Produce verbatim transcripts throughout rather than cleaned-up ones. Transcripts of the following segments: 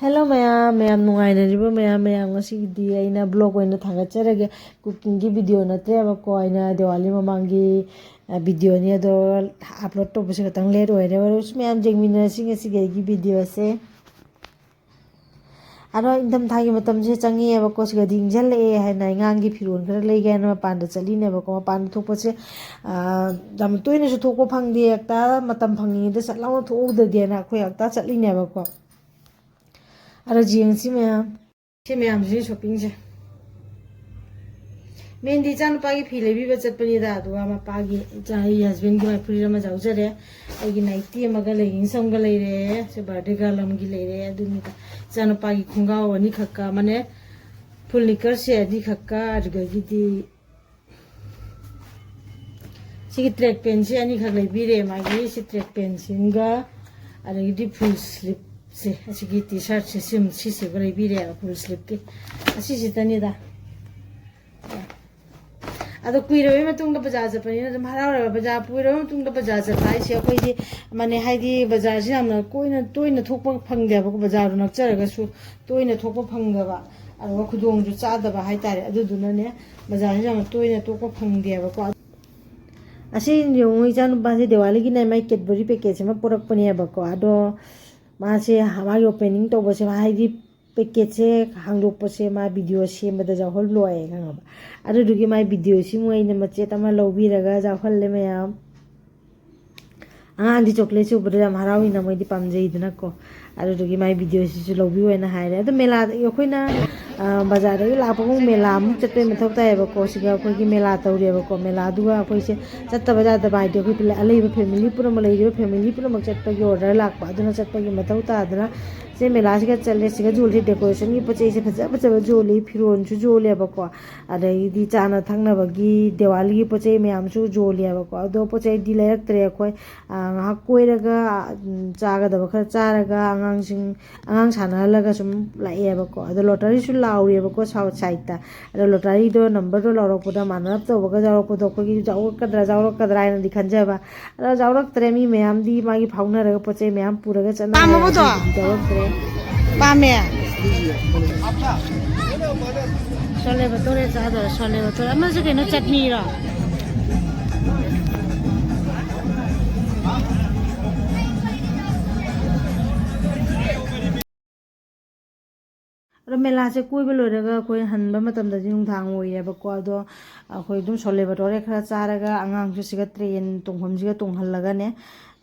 Hello ꯃꯌꯥꯝ, ꯃꯌꯥꯝ ꯅꯨꯡꯉꯥꯏꯅꯔꯤꯕ ꯃꯌꯥꯝ? ꯃꯌꯥꯝ, ꯉꯁꯤꯒꯤꯗꯤ ꯑꯩꯅ vlog ꯑꯣꯏꯅ ꯊꯥꯒꯠꯆꯔꯒꯦ꯫ Cookingꯒꯤ video ꯅꯠꯇ꯭ꯔꯦꯕꯀꯣ, ꯑꯩꯅ ꯗꯤꯋꯥꯂꯤ ꯃꯃꯥꯡꯒꯤ, ꯑ, videoꯅꯤ, ꯑꯗꯣ upload ꯇꯧꯕꯁꯦ ꯈꯤꯇꯪ late ꯑꯣꯏꯔꯦ꯫ ꯑꯣꯏꯔꯁꯨ ꯃꯌꯥꯝ ꯌꯦꯡꯃꯤꯟꯅꯔꯁꯤ ꯉꯁꯤꯒꯤ ꯑꯩꯒꯤ videoꯁꯦ꯫ ꯑꯗꯣ ꯏꯪꯊꯝꯊꯥꯒꯤ ꯃꯇꯝꯁꯦ ꯆꯪꯉꯛꯑꯦꯕꯀꯣ, ꯁꯤꯒꯗꯤ ꯏꯪꯁꯜꯂꯛꯑꯦ ꯍꯥꯏꯅ ꯑꯉꯥꯡꯒꯤ ꯐꯤꯔꯣꯜ ꯈꯔ ꯂꯩꯒꯦ ꯍꯥꯏꯅ ꯃꯄꯥꯟꯗ ꯆꯠꯂꯤꯅꯦꯕꯀꯣ꯫ ꯃꯄꯥꯟꯗ ꯊꯣꯛꯄꯁꯦ, ꯑ, ꯌꯥꯝ ꯇꯣꯏꯅꯁꯨ ꯊꯣꯛꯄ ꯐꯪꯗꯦ, ꯍꯦꯛꯇ ꯃꯇꯝ ꯐꯪꯉꯤꯉꯩꯗ ꯁꯠ ꯂꯥꯎꯅ ꯊꯣꯛꯍꯧꯗ꯭ꯔꯗꯤꯅ ꯑꯩꯈꯣꯏ ꯍꯦꯛꯇ ꯆꯠꯂꯤꯅꯦꯕꯀꯣ꯫ ꯑꯗꯣ ꯌꯦꯡꯁꯤ ꯃꯌꯥꯝ꯫ ꯁꯤ ꯃꯌꯥꯝꯁꯤꯅꯤ shoppingꯁꯦ꯫ Mainꯗꯤ ꯏꯆꯥꯅꯨꯄꯥꯒꯤ ꯐꯤ ꯂꯩꯕꯤꯕ ꯆꯠꯄꯅꯤꯗ, ꯑꯗꯨꯒ ꯃꯄꯥꯒꯤ, ꯏꯆꯥ, ꯑꯩ husbandꯒꯤ ꯃꯥꯏ ꯐꯨꯔꯤꯠ ꯑꯃ ꯌꯥꯎꯖꯔꯦ, ꯑꯩꯒꯤ nighty ꯑꯃꯒ leggings ꯑꯃꯒ ꯂꯩꯔꯦ, ꯁꯤ birthday girl ꯑꯃꯒꯤ ꯂꯩꯔꯦ, ꯑꯗꯨꯅꯤꯗ꯫ ꯏꯆꯥꯅꯨꯄꯥꯒꯤ ꯈꯣꯡꯒ꯭ꯔꯥꯎ ꯑꯅꯤꯈꯛꯀ ꯑꯃꯅꯦ, full knicker ꯁꯦ ꯑꯅꯤꯈꯛꯀ, ꯑꯗꯨꯗꯒꯤꯗꯤ ꯁꯤꯒꯤ track pantꯁꯦ ꯑꯅꯤꯈꯛ ꯂꯩꯕꯤꯔꯦ, ꯃꯥꯒꯤ ꯁꯤ track pantꯁꯤꯒ, ꯑꯗꯒꯤꯗꯤ full sleeveꯁꯦ, ꯑꯁꯤꯒꯤ T-shirtꯁꯦ, ꯁꯤꯝ-, ꯁꯤꯁꯤꯒ ꯂꯩꯕꯤꯔꯦ, full sleeveꯀꯤ꯫ ꯑꯁꯤꯁꯤꯇꯅꯤꯗ꯫ ꯑꯗꯣ ꯀꯨꯏꯔꯕꯩ ꯃꯇꯨꯡꯗ ꯕꯖꯥꯔ ꯆꯠꯄꯅꯤꯅ ꯑꯗꯨꯝ ꯍꯔꯥꯎꯔꯦꯕ꯫ ꯕꯖꯥꯔ, ꯀꯨꯏꯔꯕꯩ ꯃꯇꯨꯡꯗ ꯕꯖꯥꯔ ꯆꯠꯄ ꯍꯥꯏꯁꯦ ꯑꯩꯈꯣꯏꯗꯤ, ꯃꯥꯅꯦ, ꯍꯥꯏꯗꯤ ꯕꯖꯥꯔꯁꯤ ꯌꯥꯝꯅ ꯀꯣꯏꯅ, ꯇꯣꯏꯅ ꯊꯣꯛꯄ ꯐꯪꯗꯦꯕꯀꯣ, ꯕꯖꯥꯔꯗꯣ ꯅꯛꯆꯔꯒꯁꯨ ꯇꯣꯏꯅ ꯊꯣꯛꯄ ꯐꯪꯗꯕ, ꯑꯗꯨꯒ ꯈꯨꯗꯣꯡꯁꯨ ꯆꯥꯗꯕ ꯍꯥꯏꯇꯥꯔꯦ꯫ ꯑꯗꯨꯗꯨꯅꯅꯦ, ꯕꯖꯥꯔꯁꯤ ꯌꯥꯝꯅ ꯇꯣꯏꯅ ꯊꯣꯛꯄ ꯐꯪꯗꯦꯕꯀꯣ꯫ ꯑꯁꯤ ꯌꯦꯡꯉꯨ, ꯏꯆꯥꯅꯨꯄꯥꯁꯦ ꯗꯤꯋꯥꯂꯤꯒꯤꯅꯦ ꯃꯥꯏ Cadbury package ꯑꯃ ꯄꯨꯔꯛꯄꯅꯦꯕꯀꯣ꯫ ꯑꯗꯣ ꯃꯥꯁꯦ, ꯃꯥꯒꯤ opening ꯇꯧꯕꯁꯦ, ꯃꯥ ꯍꯥꯏꯗꯤ package ꯁꯦ ꯍꯥꯡꯗꯣꯛꯄꯁꯦ ꯃꯥ video ꯁꯦꯝꯕꯗ ꯌꯥꯎꯍꯜꯂꯣꯏ, ꯈꯪꯉꯕ? ꯑꯗꯨꯗꯨꯒꯤ ꯃꯥꯏ video ꯁꯤꯃꯨꯛ ꯑꯩꯅ ꯃꯆꯦꯠ ꯑꯃ ꯂꯧꯕꯤꯔꯒ ꯌꯥꯎꯍꯜꯂꯦ ꯃꯌꯥꯝ꯫ ꯑꯉꯥꯡꯗꯤ chocolate ꯁꯦ ꯎꯕꯗ ꯌꯥꯝ ꯍꯔꯥꯎꯏꯅ, ꯃꯣꯏꯗꯤ ꯄꯥꯝꯖꯩꯗꯅꯀꯣ꯫ ꯑꯗꯨꯗꯨꯒꯤ ꯃꯥꯏ video ꯁꯤꯁꯨ ꯂꯧꯕꯤꯌꯣꯅ ꯍꯥꯏꯔꯦ꯫ ꯑꯗꯨ ꯃꯦꯂꯥꯗ ꯑꯩꯈꯣꯏꯅ, ꯑ, ꯕꯖꯥꯔꯗꯒꯤ ꯂꯥꯛꯄꯒꯨꯝ ꯃꯦꯂꯥ ꯑꯃꯨꯛ ꯆꯠꯄꯩ ꯃꯊꯧ ꯇꯥꯏꯌꯦꯕꯀꯣ꯫ ꯁꯤꯗ ꯑꯩꯈꯣꯏꯒꯤ ꯃꯦꯂꯥ ꯇꯧꯔꯦꯕꯀꯣ꯫ ꯃꯦꯂꯥꯗꯨꯒ ꯑꯩꯈꯣꯏꯁꯦ ꯆꯠꯇꯕ ꯌꯥꯗꯕ ꯍꯥꯏꯗꯤ ꯑꯩꯈꯣꯏ ꯄꯨꯂ-, ꯑꯂꯩꯕ family ꯄꯨꯝꯅꯃꯛ, ꯂꯩꯔꯤꯕ family ꯄꯨꯝꯅꯃꯛ ꯆꯠꯄꯒꯤ order ꯂꯥꯛꯄ꯫ ꯑꯗꯨꯅ ꯆꯠꯄꯒꯤ ꯃꯊꯧ ꯇꯥꯗꯅ ꯁꯤ ꯃꯦꯂꯥꯁꯤꯒ ꯆꯠꯂꯦ꯫ ꯁꯤꯒ ꯌꯣꯜꯂꯤ, decoration ꯒꯤ ꯄꯣꯠ ꯆꯩꯁꯦ ꯐꯖ ꯐꯖꯕ ꯌꯣꯜꯂꯤ, ꯐꯤꯔꯣꯜꯁꯨ ꯌꯣꯜꯂꯦꯕꯀꯣ꯫ ꯑꯗꯩꯗꯤ ꯆꯥꯅ ꯊꯛꯅꯕꯒꯤ ꯗꯤꯋꯥꯂꯤꯒꯤ ꯄꯣꯠ ꯆꯩ ꯃꯌꯥꯝꯁꯨ ꯌꯣꯜꯂꯦꯕꯀꯣ꯫ ꯑꯗꯣ ꯄꯣꯠ ꯆꯩꯗꯤ ꯂꯩꯔꯛꯇ꯭ꯔꯦ ꯑꯩꯈꯣꯏ꯫ ꯑ, ꯉꯥꯏꯍꯥꯛ ꯀꯣꯏꯔꯒ, ꯎꯝ, ꯆꯥꯒꯗꯕ ꯈꯔ ꯆꯥꯔꯒ ꯑꯉꯥꯡꯁꯤꯡ, ꯑꯉꯥꯡ ꯁꯥꯟꯅꯍꯜꯂꯒ ꯁꯨꯝ ꯂꯥꯛꯑꯦꯕꯀꯣ꯫ ꯑꯗꯣ lottery ꯁꯨ ꯂꯥꯎꯔꯦꯕꯀꯣ south side ꯇ꯫ ꯑꯗꯣ lottery ꯗꯣ number ꯗꯣ ꯂꯥꯎꯔꯛꯄꯗ ꯃꯥꯟꯅꯔꯞ ꯇꯧꯕꯒ ꯌꯥꯎꯔꯛꯄꯗꯣ ꯑꯩꯈꯣꯏꯒꯤ ꯌꯥꯎꯔꯛꯀꯗ꯭ꯔꯥ ꯌꯥꯎꯔꯛꯀꯗ꯭ꯔꯥ ꯍꯥꯏꯅꯗꯤ ꯈꯟꯖꯕ꯫ ꯑꯗꯣ ꯌꯥꯎꯔꯛꯇ꯭ꯔꯦ, ꯃꯤ ꯃꯌꯥꯝꯗꯤ ꯃꯥꯒꯤ ꯐꯥꯎꯅꯔꯒ ꯄꯣꯠ ꯆꯩ ꯃꯌꯥꯝ ꯄꯨꯔꯒ ꯆꯠꯅꯈ꯭ꯔꯦ, ꯄꯥꯝꯃꯕꯗꯣ? ꯑꯩꯒꯤꯗꯤ ꯌꯥꯎꯔꯛꯇ꯭ꯔꯦ꯫ ꯄꯥꯝꯃꯦ꯫ ꯁꯣꯂꯦ ꯕꯇꯣꯔꯦ ꯆꯥꯗꯣꯏꯔꯣ? ꯁꯣꯂꯦ ꯕꯇꯣꯔꯦ꯫ ꯑꯃꯁꯦ ꯀꯩꯅꯣ, ꯆꯠꯅꯤꯔꯣ? ꯑꯗꯣ ꯃꯦꯂꯥꯁꯦ ꯀꯣꯏꯕ ꯂꯣꯏꯔꯒ ꯑꯩꯈꯣꯏ ꯍꯟꯕ ꯃꯇꯝꯗꯗꯤ ꯅꯨꯡꯗꯥꯡ ꯑꯣꯏꯔꯦꯕꯀꯣ꯫ ꯑꯗꯣ ꯑꯩꯈꯣꯏ ꯑꯗꯨꯝ ꯁꯣꯂꯦ ꯕꯇꯣꯔꯦ ꯈꯔ ꯆꯥꯔꯒ, ꯑꯉꯥꯡꯁꯨ ꯁꯤꯒ ꯇ꯭ꯔꯦꯟ ꯇꯣꯡꯐꯝꯁꯤꯒ ꯇꯣꯡꯍꯜꯂꯒꯅꯦ,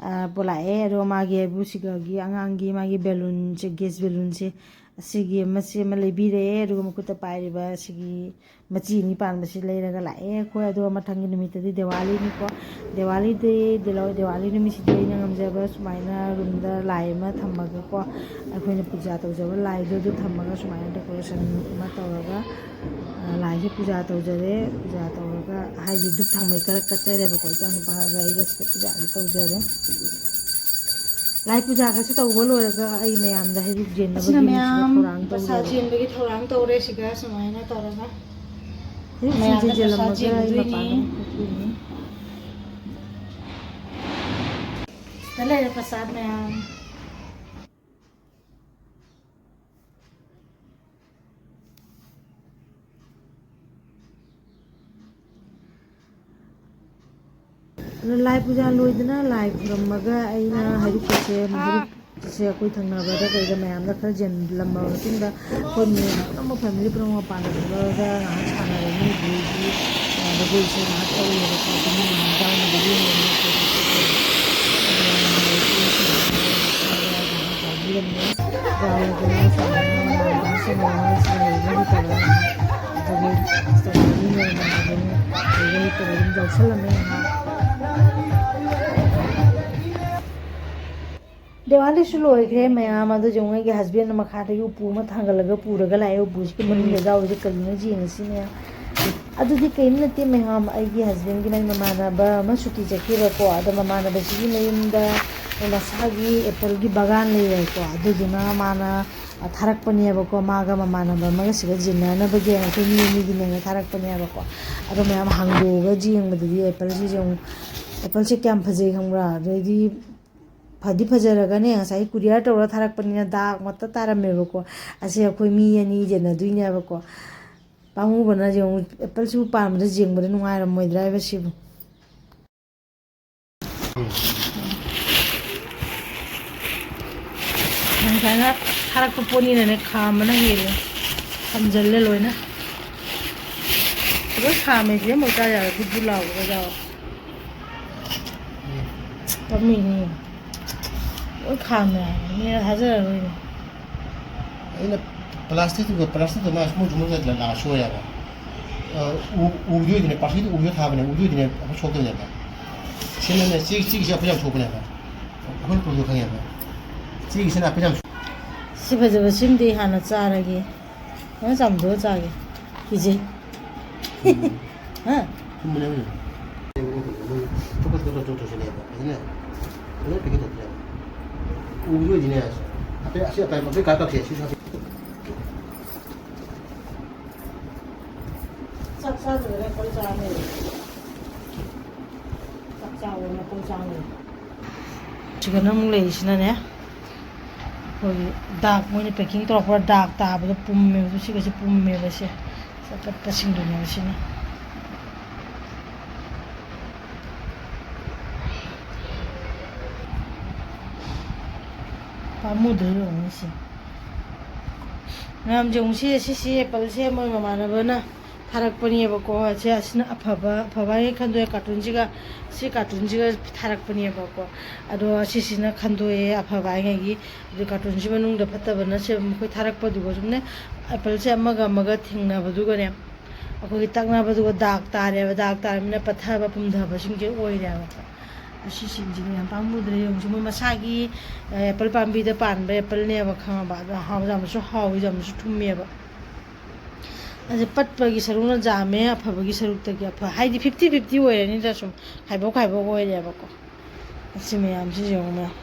ꯑ, ꯄꯨꯂꯥꯛꯑꯦ꯫ ꯑꯗꯣ ꯃꯥꯒꯤ ꯍꯥꯏꯕꯨ ꯁꯤꯒꯒꯤ ꯑꯉꯥꯡꯒꯤ ꯃꯥꯒꯤ ꯕꯦꯂꯨꯟꯁꯦ, ꯒꯦꯁ ꯕꯦꯂꯨꯟꯁꯦ, ꯑꯁꯤꯒꯤ ꯑꯃꯁꯤ ꯑꯃ ꯂꯩꯕꯤꯔꯦ꯫ ꯑꯗꯨꯒ ꯃꯈꯨꯠꯇ ꯄꯥꯏꯔꯤꯕ ꯑꯁꯤꯒꯤ ꯃꯆꯤ ꯑꯅꯤ ꯄꯥꯟꯕꯁꯤ ꯂꯩꯔꯒ ꯂꯥꯛꯑꯦ ꯑꯩꯈꯣꯏ꯫ ꯑꯗꯨꯒ ꯃꯊꯪꯒꯤ ꯅꯨꯃꯤꯠꯇꯗꯤ ꯗꯤꯋꯥꯂꯤꯅꯤꯀꯣ꯫ ꯗꯤꯋꯥꯂꯤꯗꯤ, ꯗꯤꯂꯥ-, ꯗꯤꯋꯥꯂꯤ ꯅꯨꯃꯤꯠꯁꯤꯗꯤ ꯑꯩꯅ ꯉꯝꯖꯕ ꯁꯨꯃꯥꯏꯅ ꯔꯨꯝꯗ ꯂꯥꯏ ꯑꯃ ꯊꯝꯃꯒꯀꯣ, ꯑꯩꯈꯣꯏꯅ ꯄꯨꯖꯥ ꯇꯧꯖꯕ ꯂꯥꯏꯗꯣ ꯑꯗꯨ ꯊꯝꯃꯒ ꯁꯨꯃꯥꯏꯅ ꯗꯦꯀꯣꯔꯦꯁꯟ ꯑꯃ ꯇꯧꯔꯒ, ꯑ, ꯂꯥꯏꯁꯦ ꯄꯨꯖꯥ ꯇꯧꯖꯔꯦ꯫ ꯄꯨꯖꯥ ꯇꯧꯔꯒ, ꯍꯥꯏꯗꯤ, ꯙꯨꯞ ꯊꯥꯎꯃꯩ ꯈꯔ ꯀꯠꯆꯔꯦꯕꯀꯣ, ꯏꯆꯥꯅꯨꯄꯥꯒ ꯑꯩꯒ ꯁꯤꯗ ꯄꯨꯖꯥꯁꯦ ꯇꯧꯖꯔꯦ꯫ ꯂꯥꯏ ꯄꯨꯖꯥꯒꯁꯨ ꯇꯧꯕ ꯂꯣꯏꯔꯒ ꯑꯩ ꯃꯌꯥꯝꯗ ꯍꯩꯔꯨꯛ ꯌꯦꯟꯅꯕꯒꯤ ꯁꯤꯅ ꯃꯌꯥꯝ ꯊꯧꯔꯥꯡ ꯄ꯭ꯔꯁꯥꯗ ꯇꯧꯖꯔꯦ꯫ ꯌꯦꯟꯕꯒꯤ ꯊꯧꯔꯥꯡ ꯇꯧꯔꯦ꯫ ꯁꯤꯗ ꯁꯨꯃꯥꯏꯅ ꯇꯧꯔꯒ ꯍꯩꯔꯨꯛꯁꯤꯡꯁꯦ ꯃꯌꯥꯝꯗ ꯄ꯭ꯔꯁꯥꯗ ꯌꯦꯜꯂꯝꯃꯒ ꯑꯩ ꯌꯦꯟꯗꯣꯏꯅꯤ꯫ ꯃꯄꯥꯟꯗ ꯑꯃꯨꯛ ꯊꯣꯛꯇꯣꯏꯅꯤ꯫ ꯁꯤꯗ ꯂꯩꯔꯦ ꯄ꯭ꯔꯁꯥꯗ ꯃꯌꯥꯝ꯫ ꯑꯗꯣ ꯂꯥꯏ ꯄꯨꯖꯥ ꯂꯣꯏꯗꯅ ꯂꯥꯏ ꯈꯨꯔꯝꯃꯒ ꯑꯩꯅ ꯍꯩꯔꯨꯛꯀꯁꯦ, ꯍꯩꯔꯨꯛꯁꯦ ꯑꯩꯈꯣꯏ ꯊꯪꯅꯕꯗ ꯀꯩꯗ ꯃꯌꯥꯝꯗ ꯈꯔ ꯌꯦꯟꯂꯝꯃꯕ ꯃꯇꯨꯡꯗ ꯑꯩꯈꯣꯏ ꯃꯌꯥꯝ ꯄꯨꯝꯅꯃꯛ, ꯐꯦꯃꯤꯂꯤ ꯄꯨꯝꯅꯃꯛ ꯃꯄꯥꯟꯗ ꯊꯣꯛꯂꯛꯑꯒ ꯉꯥꯏꯍꯥꯛ ꯁꯥꯟꯅꯔꯅꯤ꯫ ꯑꯗꯒꯤ, ꯑ, ꯖꯒꯣꯏꯁꯦ ꯉꯥꯏꯍꯥꯛ ꯇꯧꯔꯦꯕꯀꯣ꯫ ꯑꯗꯨꯝ ꯃꯌꯥꯝ ꯌꯥꯎꯅꯕꯒꯤ ꯃꯑꯣꯡꯗ ꯑꯩꯈꯣꯏ ꯌꯥꯎꯕꯤꯔꯝꯃꯦ꯫ ꯌꯥꯎꯔꯒ ꯁꯨꯃꯥꯏꯅ ꯃꯌꯥꯝ ꯗꯥꯟꯁ ꯇꯧꯅꯔꯒ ꯁꯤꯗ ꯂꯩꯕꯒꯤ ꯇꯧꯔꯒ ꯑꯗꯒꯤ ꯗꯥꯟꯁ ꯇꯧꯅꯕꯒꯤ ꯃꯑꯣꯡꯗ ꯑꯗꯨꯝ ꯂꯩꯕ ꯍꯩꯇꯕ ꯑꯗꯨꯝ ꯌꯥꯎꯁꯜꯂꯝꯃꯦ ꯉꯥꯏꯍꯥꯛ꯫ ꯗꯤꯋꯥꯂꯤꯁꯨ ꯂꯣꯏꯈ꯭ꯔꯦ ꯃꯌꯥꯝ꯫ ꯑꯗꯨ ꯌꯦꯡꯉꯨ, ꯑꯩꯒꯤ ꯍꯁꯕꯦꯟꯅ ꯃꯈꯥꯗꯒꯤ ꯎꯄꯨ ꯑꯃ ꯊꯥꯡꯒꯠꯂꯒ ꯄꯨꯔꯒ ꯂꯥꯛꯑꯦ꯫ ꯎꯄꯨꯁꯤꯒꯤ ꯃꯅꯨꯡꯗ ꯎꯝ꯫ ꯌꯥꯎꯔꯤꯁꯦ ꯀꯔꯤꯅꯣ ꯌꯦꯡꯉꯁꯤ ꯃꯌꯥꯝ꯫ ꯑꯗꯨꯗꯤ ꯀꯔꯤꯝ ꯅꯠꯇꯦ ꯃꯌꯥꯝ, ꯑꯩꯒꯤ ꯍꯁꯕꯦꯟꯒꯤ ꯃꯥꯒꯤ ꯃꯃꯥꯟꯅꯕ ꯑꯃ ꯁꯨꯇꯤ ꯆꯠꯈꯤꯕꯀꯣ꯫ ꯑꯗꯣ ꯃꯃꯥꯟꯅꯕꯁꯤꯒꯤ ꯃꯌꯨꯝꯗ ꯃꯁꯥꯒꯤ ꯑꯦꯄꯜꯒꯤ ꯕꯒꯥꯟ ꯂꯩꯌꯦꯕꯀꯣ꯫ ꯑꯗꯨꯗꯨꯅ ꯃꯥꯅ ꯊꯥꯔꯛꯄꯅꯦꯕꯀꯣ꯫ ꯃꯥꯒ ꯃꯃꯥꯟꯅꯕ ꯑꯃꯒ ꯁꯤꯗ ꯌꯦꯟꯅꯅꯕꯒꯤ ꯑꯩꯈꯣꯏ ꯃꯤ ꯑꯅꯤꯒꯤꯅꯦꯅ ꯊꯥꯔꯛꯄꯅꯦꯕꯀꯣ꯫ ꯑꯗꯣ ꯃꯌꯥꯝ ꯍꯥꯡꯗꯣꯛꯑꯒ ꯌꯦꯡꯕꯗꯗꯤ ꯑꯦꯄꯜꯁꯤꯁꯨ ꯑꯃꯨꯛ, ꯑꯦꯄꯜꯁꯦ ꯀꯌꯥꯝ ꯐꯖꯩ ꯈꯪꯕ꯭ꯔꯥ? ꯑꯗꯩꯗꯤ ꯐꯗꯤ ꯐꯖꯔꯒꯅꯦ, ꯉꯁꯥꯏ courier ꯇꯧꯔ ꯊꯥꯔꯛꯄꯅꯤꯅ ꯗꯥꯛ ꯃꯛꯇ ꯇꯥꯔꯝꯃꯦꯕꯀꯣ꯫ ꯑꯁꯤ ꯑꯩꯈꯣꯏ ꯃꯤ ꯑꯅꯤ ꯌꯦꯟꯅꯗꯣꯏꯅꯦꯕꯀꯣ꯫ ꯄꯥꯝꯃꯨꯕꯅ ꯌꯦꯡꯉꯨ, appleꯁꯨ ꯄꯥꯟꯕꯗ ꯌꯦꯡꯕꯗ ꯅꯨꯡꯉꯥꯏꯔꯝꯃꯣꯏꯗ꯭ꯔꯥ ꯍꯥꯏꯕ ꯁꯤꯕꯨ꯫ ꯉꯁꯥꯏꯅ ꯊꯥꯔꯛꯄ ꯄꯣꯠꯅꯤꯅꯅꯦ, ꯈꯥꯝꯕꯅ ꯍꯦꯜꯂꯦ꯫ ꯈꯥꯝꯖꯜꯂꯦ ꯂꯣꯏꯅ꯫ ꯂꯣꯏ ꯈꯥꯝꯃꯦ, ꯁꯤ ꯑꯃꯐꯥꯎ ꯆꯥ ꯌꯥꯔꯣꯏ, ꯕꯨꯠ ꯕꯨꯠ ꯂꯥꯎꯕꯒ ꯌꯥꯎꯋꯦ꯫ ꯄꯥꯝꯃꯨꯏꯅꯦ꯫ ꯂꯣꯏ ꯈꯥꯝꯃꯦ ꯍꯥꯏꯕ꯫ ꯃꯤꯅ ꯊꯥꯖꯔꯔꯣꯏꯅꯦ꯫ ꯑꯩꯅ plasticꯇꯨꯒ, plasticꯇꯨ ꯃꯥ ꯁꯨꯝ ꯁꯨꯝ ꯂꯥꯛꯑ ꯁꯣꯏ ꯍꯥꯏꯕ꯫ ꯑ, ꯎ-, ꯎꯗꯣꯏꯗꯨꯅꯦ, plasticꯇꯨ ꯎꯗꯣꯏ ꯊꯥꯕꯅꯦ, ꯎꯗꯣꯏꯗꯨꯅꯦ ꯑꯩꯈꯣꯏ ꯁꯣꯛꯇꯣꯏꯅꯦꯕ꯫ ꯁꯤꯅꯅꯦ, ꯆꯦ-, ꯆꯦꯒꯤꯁꯦ ꯑꯩꯈꯣꯏ ꯌꯥꯝ ꯁꯣꯛꯄꯅꯦꯕ꯫ ꯑꯩꯈꯣꯏ ꯄꯨꯔꯛꯄꯗꯣ ꯈꯪꯉꯦꯕ꯫ ꯆꯦꯒꯤꯁꯤꯅ ꯑꯩꯈꯣꯏ ꯌꯥꯝ ꯁꯣꯛ- ꯁꯤ ꯐꯖꯕꯁꯤꯃꯗꯤ ꯍꯥꯟꯅ ꯆꯥꯔꯒꯦ꯫ ꯐꯖꯅ ꯆꯥꯝꯊꯣꯛꯑ ꯆꯥꯒꯦ꯫ ꯀꯤꯖꯩ꯫ ꯎꯝ꯫ ꯍꯥ? ꯊꯨꯝꯕꯅꯦ ꯍꯧꯖꯤꯛ꯫ ꯆꯣꯀꯣ ꯆꯣꯀꯣ ꯆꯣꯀꯣ ꯇꯧꯁꯤꯜꯂꯛꯑꯦꯕ꯫ ꯐꯖꯅ, ꯐꯖꯅ packet ꯇꯧꯁꯤꯜꯂꯛꯑꯦꯕ꯫ ꯎꯕꯗꯤ ꯑꯣꯏꯗꯤꯅꯦ꯫ ꯑꯇꯩ ꯑꯁꯤ ꯑꯇꯩ ꯑꯇꯩ ꯀꯥ ꯀꯛꯁꯦ꯫ ꯁꯤ ꯁꯥꯁꯤ꯫ ꯆꯥꯛ ꯆꯥꯗ꯭ꯔꯒꯅ ꯑꯩꯈꯣꯏ ꯆꯥꯅꯤ꯫ ꯆꯥꯛ ꯆꯥꯕ ꯃꯈꯣꯡ ꯆꯥꯝꯃꯤ꯫ ꯁꯤꯒꯅ ꯑꯃꯨꯛ ꯂꯩꯔꯤꯁꯤꯅꯅꯦ, ꯑꯩꯈꯣꯏꯒꯤ ꯗꯥꯛ, ꯃꯣꯏꯅ packing ꯇꯧꯔꯛꯄ ꯗꯥꯛ ꯇꯥꯕꯗꯣ ꯄꯨꯝꯃꯦꯕ, ꯁꯤꯒꯁꯦ ꯄꯨꯝꯃꯦꯕ ꯁꯦ꯫ ꯑꯄꯠꯄꯁꯤꯡꯗꯨꯅꯦꯕ ꯁꯤꯅ꯫ ꯄꯥꯝꯃꯨꯗ꯭ꯔꯣ ꯌꯦꯡꯉꯨꯅꯦ ꯁꯤ꯫ ꯃꯌꯥꯝꯁꯦ ꯌꯦꯡꯉꯨ ꯁꯤ, ꯁꯤꯁꯤ appleꯁꯦ ꯃꯣꯏ ꯃꯃꯥꯟꯅꯕꯅ ꯊꯥꯔꯛꯄꯅꯦꯕꯀꯣ꯫ ꯁꯦ, ꯑꯁꯤꯅ ꯑꯐꯕ, ꯑꯐꯕ ꯍꯥꯏꯅ ꯈꯟꯗꯣꯛꯑꯦ꯫ Cartonꯁꯤꯒ, ꯁꯤ cartonꯁꯤꯒ ꯊꯥꯔꯛꯄꯅꯦꯕꯀꯣ꯫ ꯑꯗꯣ ꯁꯤꯁꯤꯅ ꯈꯟꯗꯣꯛꯑꯦ ꯑꯐꯕ ꯍꯥꯏꯉꯩꯒꯤ꯫ ꯑꯗꯨ cartonꯁꯤ ꯃꯅꯨꯡꯗ ꯐꯠꯇꯕꯅ ꯁꯦ ꯃꯈꯣꯏ ꯊꯥꯔꯛꯄꯗꯨꯒ ꯁꯨꯝꯅꯦ, appleꯁꯦ ꯑꯃꯒ ꯑꯃꯒ ꯊꯦꯡꯅꯕꯗꯨꯒꯅꯦ, ꯑꯩꯈꯣꯏꯒꯤ ꯇꯛꯅꯕꯗꯨꯒ ꯗꯥꯛ ꯇꯥꯔꯦꯕ꯫ ꯗꯥꯛ ꯇꯥꯔꯕꯅꯤꯅ ꯄꯠꯊꯕ ꯄꯨꯝꯊꯕꯁꯤꯡꯁꯦ ꯑꯣꯏꯔꯦꯕꯀꯣ꯫ ꯑꯁꯤꯁꯤꯡꯁꯤꯅ ꯌꯥꯝ ꯄꯥꯝꯃꯨꯗ꯭ꯔꯦ꯫ ꯌꯦꯡꯉꯨꯁꯤ, ꯃꯣꯏ ꯃꯁꯥꯒꯤ, ꯑꯦ, apple ꯄꯥꯝꯕꯤꯗ ꯄꯥꯟꯕ appleꯅꯦꯕ, ꯈꯪꯉꯕ? ꯑꯗꯣ ꯍꯥꯎ-, ꯌꯥꯝꯅꯁꯨ ꯍꯥꯎꯋꯤ, ꯌꯥꯝꯅꯁꯨ ꯊꯨꯝꯃꯦꯕ꯫ ꯑꯗ ꯄꯠꯄꯒꯤ ꯁꯔꯨꯛꯅ ꯌꯥꯝꯃꯦ, ꯑꯐꯕꯒꯤ ꯁꯔꯨꯛꯇꯒꯤ ꯑꯐ-, ꯍꯥꯏꯗꯤ fifty fifty ꯑꯣꯏꯔꯅꯤꯗ, ꯁꯨꯝ ꯈꯥꯏꯕꯣꯛ ꯈꯥꯏꯕꯣꯛ ꯑꯣꯏꯔꯦꯕꯀꯣ꯫ ꯑꯁꯤ ꯃꯌꯥꯝꯁꯤ ꯌꯦꯡꯉꯨ ꯃꯌꯥꯝ꯫